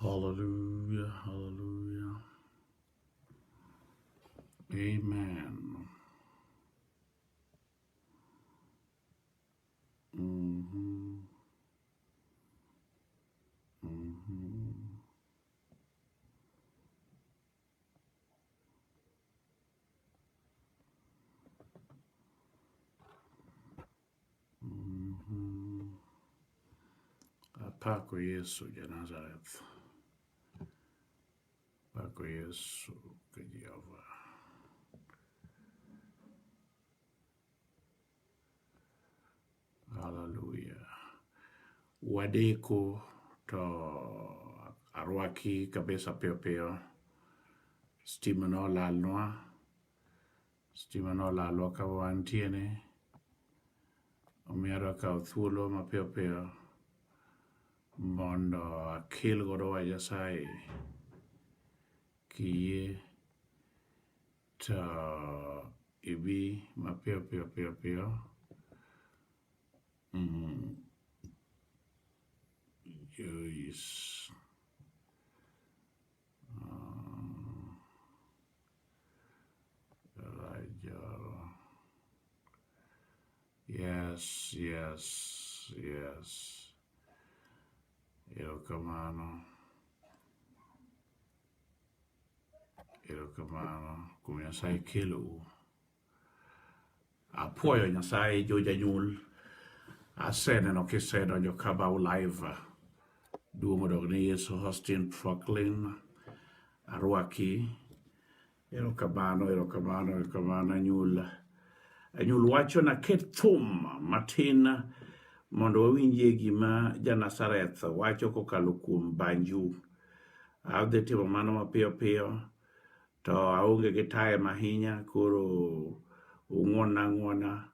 Hallelujah, hallelujah. Amen. Mhm. Mhm. Mhm. Apako Yesu ja Nazareth. Apako Yesu ka Jehova. Hallelujah. Wadeko to arwaki kabisa piyo piyo. Stima nolalnwa. Stima nolalwa kama wantie ni. Omiyo adwa kawo thuolo mapiyo piyo mondo akel godo wach Nyasaye kiyie to ibi mapiyo piyo piyo piyo. Joyce. Rajoro. Yes. Erokamano. Erokamano kuom Nyasaye kelou. Apuoyo Nyasaye jo janyuol. Aseneno kisedonjo Kabau live. Duong' odog ne Yesu Austin Franklin. Arwaki. Erokamano, erokamano, erokamano anyul. Anyul wacho na ket thum matin mondo wawinjie gima ja Nazareth wacho kokalo kuom banju. Adhi timo mano mapiyo piyo to aonge gi time ahinya koro ung'wonna ang'wona.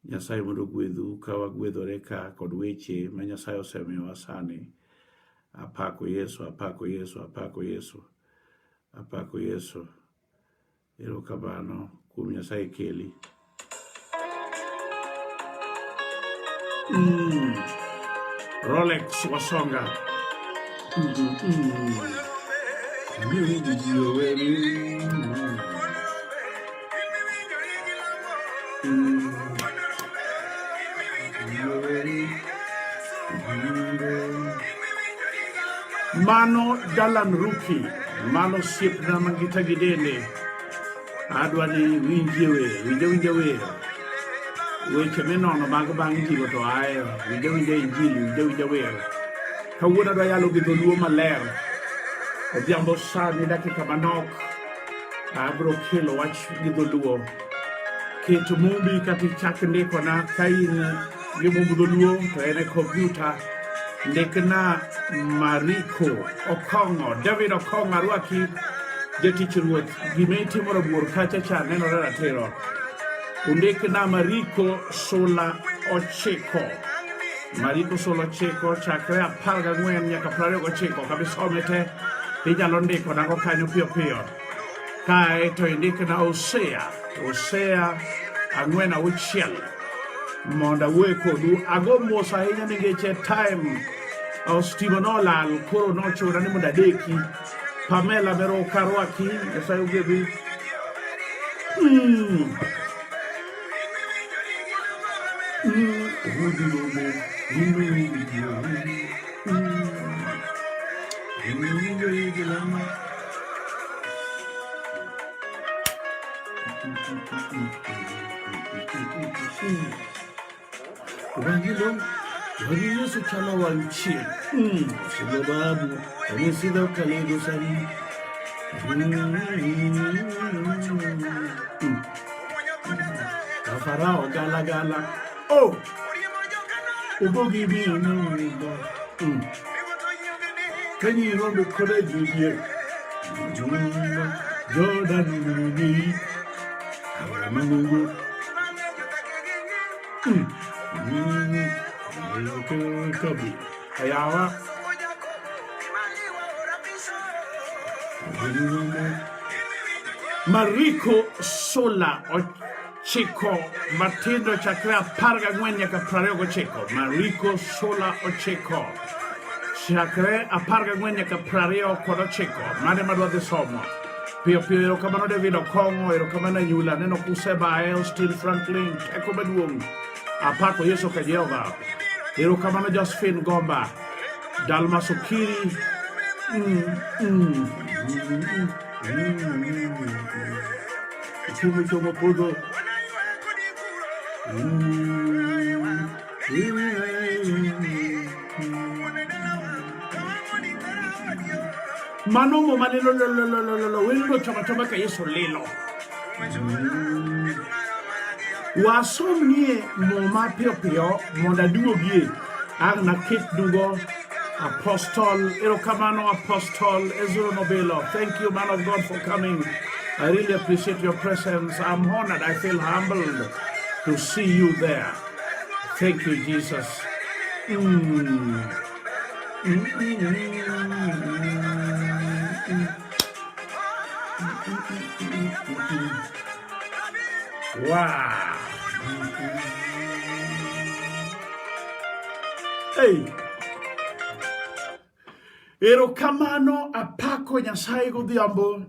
Nyasaye mondo ogwedhu ka wagwedhore ka kod weche ma Nyasaye osemiyowa sani. Apako Yesu, apako Yesu, apako Yesu. Apako Yesu. Erokamano kuom Nyasaye keli. Rolex Wasonga. Mano Dalan Ruki, mano osiepna mangita gi dende. Adwa ni winjie wer, winj awinja wer. Weche minono mag bang' jigo to ahero. Winj awinja injili, winj awinja wer. Kawuono adwa yalo gi dholuo maler. Odhiambo sani dakika manok abro kelo wach gi dholuo. Ket mumbi kata ichak ndikona ka in gi mumb dholuo to en e kompyuta. Ndikna Mariko Okong'o, David Okong'o arwaki jatich ruoth. Gima itimo rabuor kacha cha nenore ratiro. Undikna Mariko sula 9. Mariko sula 9 chakre 14 nyaka 29 kabisome te inyalo ndiko nago kanyo piyo piyo. Kae to indikna Hosea, Hosea 4 6 mondo awuoye kodu. Ago mos ahinya nikech time stima nolal koro nochuna ni mondo adeki. Pamela Meroka arwaki, Nyasaye ogwedhi. Wangilo, wang' Yesu chalo wang' chieng'. Silo babu, ane sidho kalego sani. Ka Farao gala gala. Oh! Obogi bi no. Kanyi rombe kode jibie. Jordan ni. Aora manungu. Kabi. Ayawa. Mariko Sola 9 matindo chakre 14 nyaka 29. Mariko Sola 9. Chakre 14 nyaka 29, mane madwa dhi somo. Piyo piyo erokamano David Okong'o, erokamano Anyula, aneno kusebaye, Austin Franklin, teko maduong'. Apako Yesu ka Jehova. Erokamano Josephine Gomba, Dalmas Okiri. Chiemo chomo podho. Mano muma lilo lilo lilo lilo wendo choma choma ka Yesu lilo. Wasomnie muma piyo piyo mondo aduogie ang' naket dugo Apostle erokamano Apostle Ezra Nobilo. Thank you man of God for coming. I really appreciate your presence. I'm honored. I feel humbled to see you there. Thank you, Jesus. Wow. Hey. Erokamano apako Nyasaye godhiambo.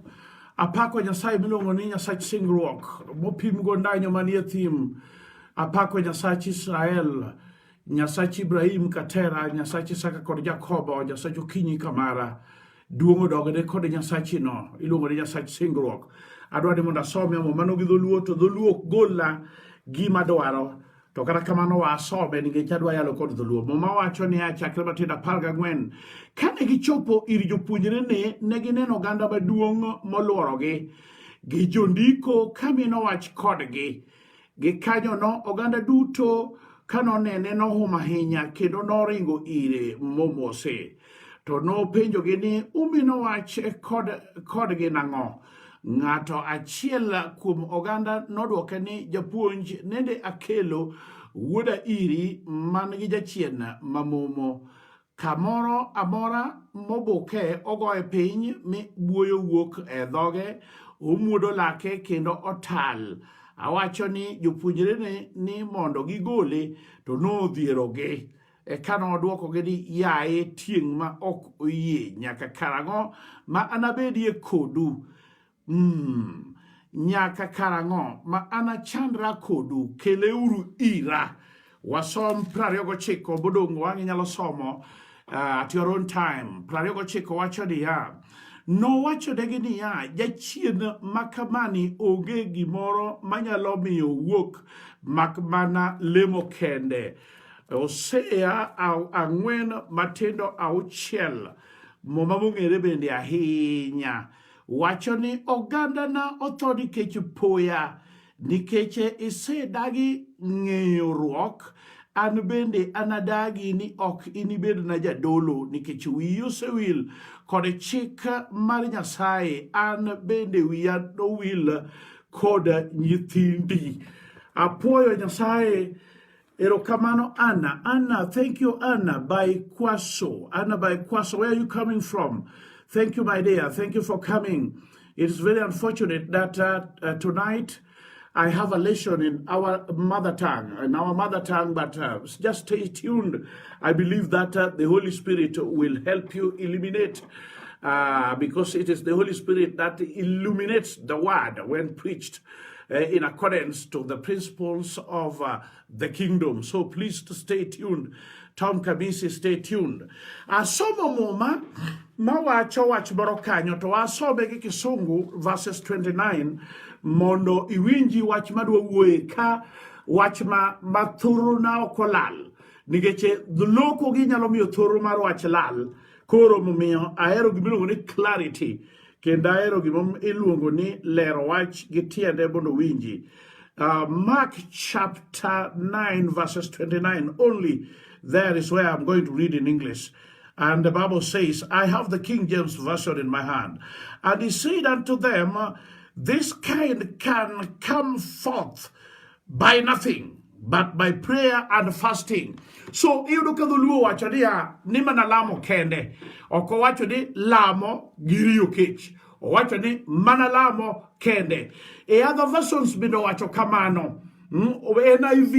Apako Nyasaye miluongo ni Nyasach singruok mopimgo ndanyo manie thim. Apako Nyasach Israel, Nyasach Ibrahim Katera, Nyasach Isaka kod Jakobo, Nyasach Okinyi Kamara. Duong' odogne kod Nyasachino, iluongo ni Nyasach singruok. Adwa ni mondo asome mano gi dholuo to dholuo ok golla gima dwaro. To kata kamano wasome nikech adwa yalo kod dholuo. Muma wacho niya chakre matindo 14, kane gichopo ir jopuonjrene, ne gineno oganda maduong' molworogi gi jondiko kamino wach kodgi. Gikanyono oganda duto ka nonene nohum ahinya kendo noringo ire momose. To nopenjogi ni, umino wach kodgi nang'o? Ng'ato achiel kuom oganda nodwoke ni, Japuonj, nende akelo wuoda iri man gi jachien mamomo. Kamoro amora mobuke ogoye piny mi buoyo wuok e dhoge, omuodo lake kendo otal. Awacho ni jopuonjrene ni mondo gigole, to nodhierogi. Eka nodwokogi ni, Yaye tieng' ma ok oyie, nyaka karang'o ma anabedie kodu? Nyaka karang'o ma anachandra kodu? Keleuru ira. Wasom 29 modong' wang' inyalo somo at your own time. 29 wacho niya, nowachonegi niya, jachien ma kamani onge gimoro manyalo miyo wuok mak mana lemo kende. Hosea 4 matindo 6, muma mong'ere bende ahinya, wacho ni ogandana otho nikech poya, nikech isedagi ng'eyoruok, an bende anadagi ni ok inibedna jadolo, nikech wiyi osewil kod chik mar Nyasaye, an bende wiya nowil kod nyithindi. Apuoyo Nyasaye. Erokamano Anna. Anna, thank you Anna by Kwaso. Anna by Kwaso, where are you coming from? Thank you, my dear. Thank you for coming. It is very unfortunate that tonight I have a lesson in our mother tongue, but just stay tuned. I believe that the Holy Spirit will help you illuminate, because it is the Holy Spirit that illuminates the word when preached in accordance to the principles of the kingdom. So please stay tuned. Tom Kabisi, stay tuned. Asomo muma mawacho wach moro kanyo to asome gi Kisungu verses 29 mondo iwinji wach madwa wuoye ka wach ma thuruna ok olal, nikech loko gi nyalo miyo thuru mar wach lal. Koro momiyo ahero gima iluongo ni clarity, kendo ahero gima iluongo ni lero wach gi tiende mondo winji. Mark chapter 9 verses 29 only, there is where I'm going to read in English. And the Bible says, I have the King James Version in my hand. And he said unto them, this kind can come forth by nothing but by prayer and fasting. So iyudo ka dholuo wacho niya ni mana lamo kende, ok owacho ni lamo gi riyo kech, owacho ni mana lamo kende. E other versions bende owacho kamano. NIV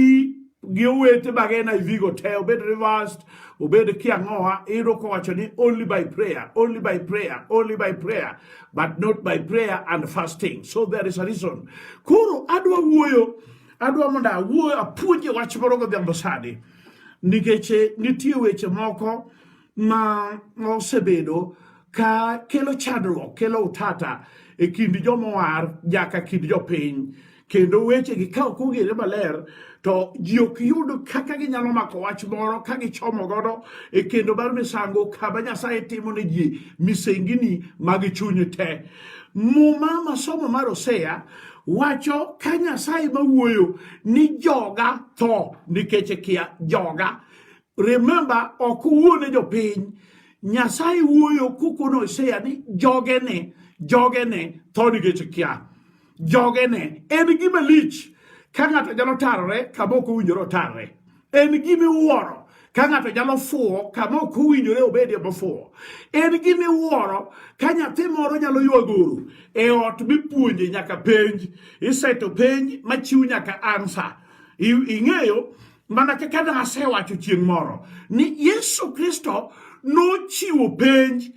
gi owete mag NIV go te, obed reversed, obed kiang'owa, iyudo kowacho ni only by prayer, only by prayer, only by prayer, but not by prayer and fasting. So there is a reason. Koro adwa wuoyo, adwa mondo awuo apuonje wach moro godhiambo sani. Nikech nitie weche moko ma osebedo ka kelo chandruok, kelo utata e kind joma owar nyaka kind jopiny. Kendo wechegi ka ok ong'ere maler to ji ok yud kaka ginyalo mako wach moro ka gichomo godo e kendo mar misango kama Nyasaye timo ne ji misengini mag chuny te. Muma masomo mar Hosea wacho ka Nyasaye mawuoyo ni joga tho nikech kia joga. Remember, ok wuo ne jopiny. Nyasaye wuoyo kokono Hosea ni jogene, jogene tho nikech kia. Jogene en gima lich ka ng'ato nyalo tarore kama ok owinjore otarre. En gima iwuoro ka ng'ato nyalo fuwo kama ok owinjore obedie mofuwo. En gima iwuoro ka nyathi moro nyalo ywagoro e ot mipuonje nyaka penj, iseto penj machiw nyaka ansa. Ing'eyo mana kaka nasewacho chieng' moro ni Yesu Kristo nochiwo penj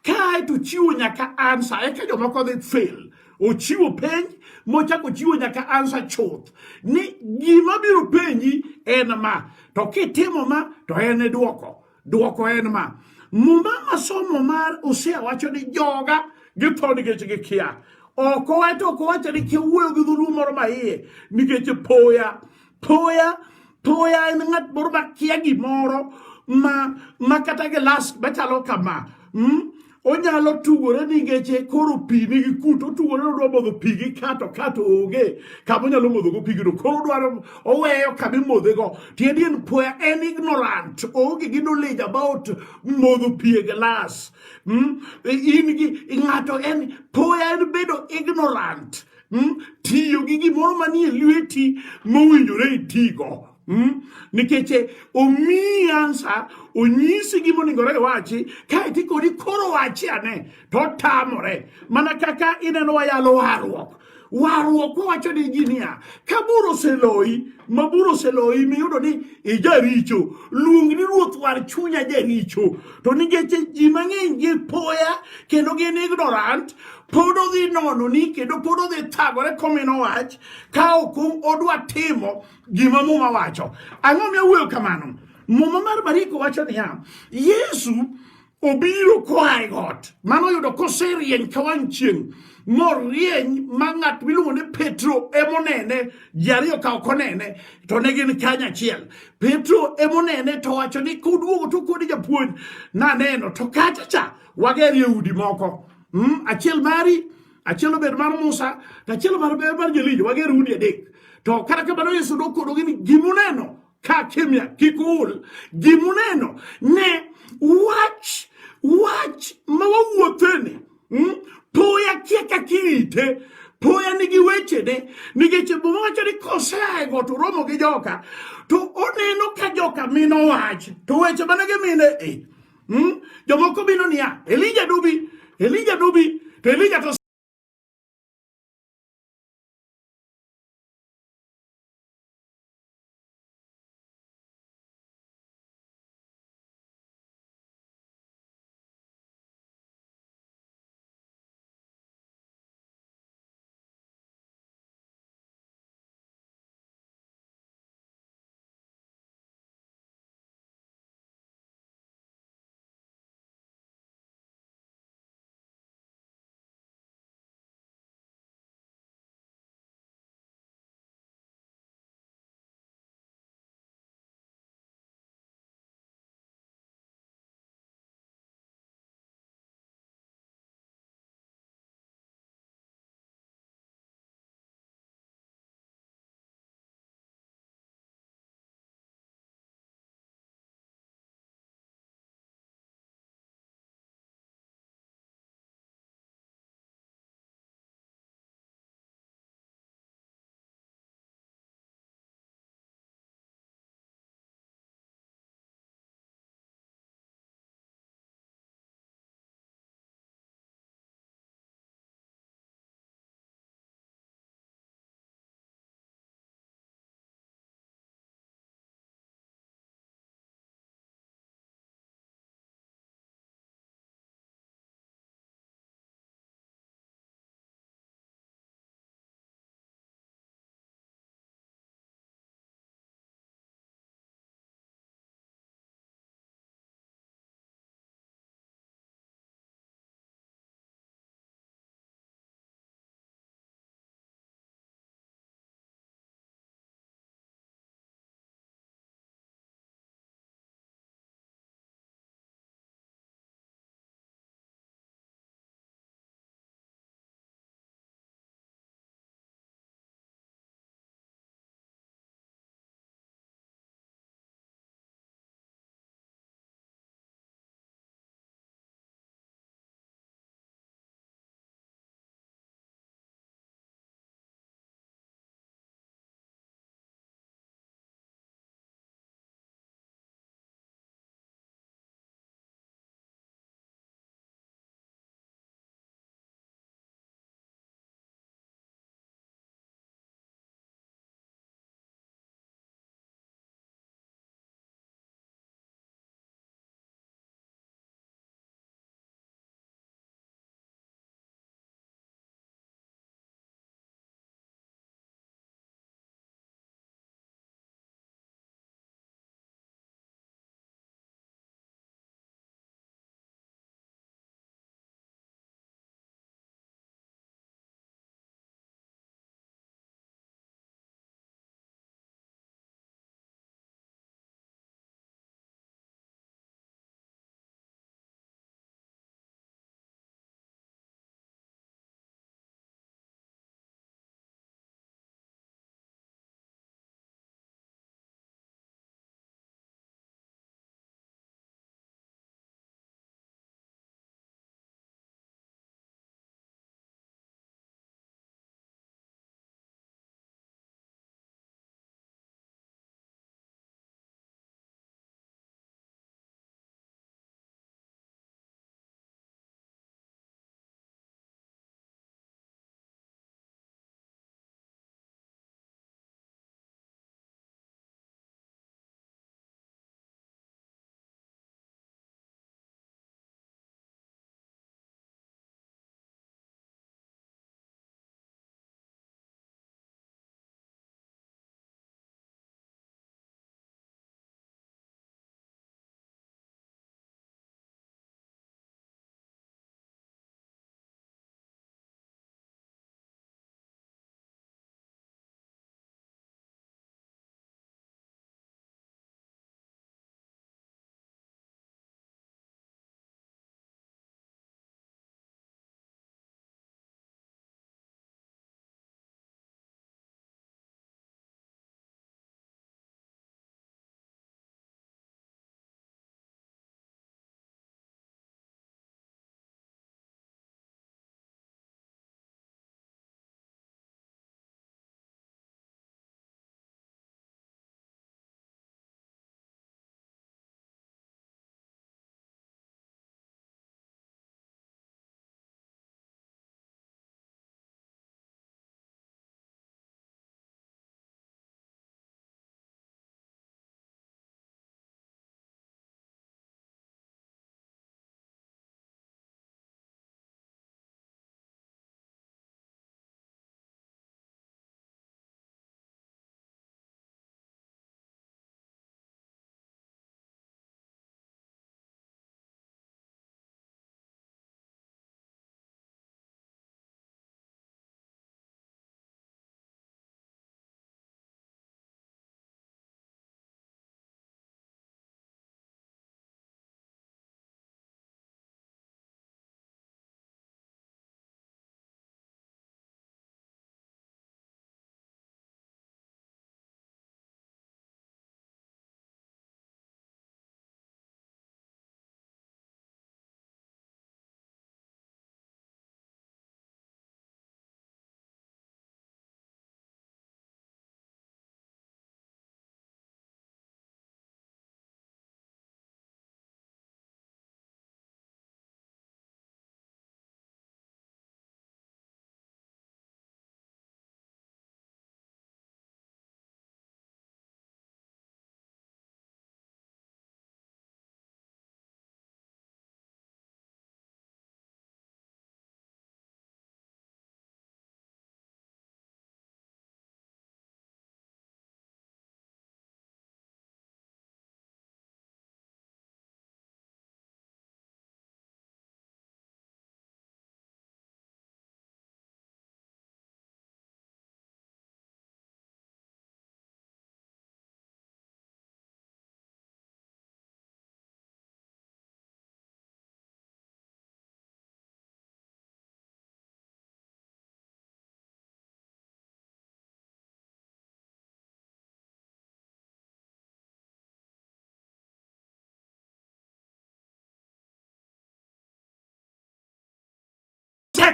kae to chiwo nyaka ansa eka jomoko dhi fail. Ochiwo penj mochako ochiwo nyaka ansa chuth ni gima biro penji en ma, to kitimo ma to en e dwoko. Dwoko en ma. Muma masomo mar Hosea wacho ni joga githo nikech gikia. Ok owacho ok owacho ni kia wuoyo gi dholuo moro ma iye nikech poya poya poya en ng'at moro ma kia gimoro ma ma kata gilas machalo kama mm? Onyalo tugore nikech koro pi nigi kut, otugore odwa modho pi gi kato kato onge kama onyalo modhogo pigno, koro odwaro oweyo kama imodhego. Tiende en poya, en ignorant, oonge gi knowledge about modho pi e glass. Mm? In gi ng'ato en poya en bedo ignorant. Mm? Tiyo gi gimoro manie lweti mowinjore itigo. Mm? Nikech omiyi ansa, onyisi gima onegore iwachi, kae to ikoni koro wachi ane, to otamore. Mana kaka ineno wayalo warruok. Warruok wawacho ne ji niya, ka bura oseloyi, ma bura oseloyi miyudo ni ijaricho, luong ni Ruoth war chunya jaricho. To nikech ji mang'eny gi poya kendo gin ignorant, pod odhi nono ni kendo pod odhi thagore komino wach ka ok odwa timo gima Muma wacho. Ang'o miyo awuoyo kamano? Muma mar Mariko wacho niya, Yesu obiro koa e got mano oyudo koserieny ka wang' chieng' morieny ma ng'at miluongo ni Petro emonene, ji ariyo ka ok onene to ne gin kanyachiel. Petro emonene to wacho ni koduogo to kodi japuonj naneno to kacha cha wagerie udi moko achiel mari achiel obed mar Musa to achiel mar mar Elija wager udi adek. To kata kamano Yesu nokonogi ni gimuneno ka kimya kik uul, gimuneno ne wach wach ma wawuotheni poya kia kaka irite poya nigi wechene nikech Muma wacho ni kosea e got oromo gi joka to oneno ka joka mino wach to weche mane gimine e Jomoko bino niya Elija dubi, Elija dubi, to Elija to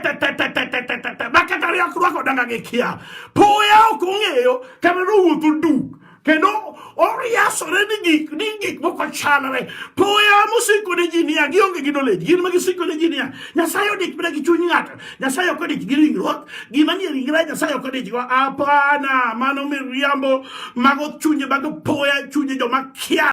te te te te te te te te te ma kata riak rwako danga gi kia. Poya ok ong'eyo kata nowuotho duk kendo oriasore ni gik ni gik moko chalre. Poya mosiko ne ji niya gionge gi knowledge, gin ma gisiko ne ji niya Nyasaye odich mana gi chuny ng'ato, Nyasaye ok odich gi ringruok, gima nie ringre Nyasaye ok odich go. Hapana, mano miriambo, mago chunje mag poya, chunje joma kia.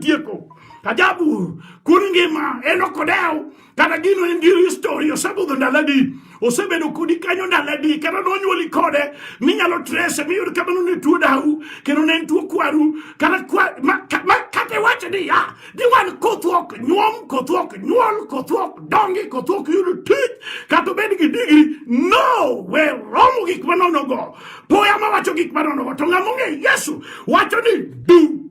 otieko. Ajabu, kun ngima en ok odew kata gino en gi history osebudho ndalo adi osebedo kodi kanyo ndalo adi kata nonyuoli kode minyalo trese miyud kamano ne tuo dau kendo ne en tuo kwaru kata kwa, ma, ka, ma, kata iwacho ni ya ni wan kothwa ok nyuom kothwa ok nyuol kothwa ok dongi kothwa ok yud tich kata obed gi digri no we romo gik manono go poya mawacho gik manono go to ng'ama ong'e Yesu wacho ni du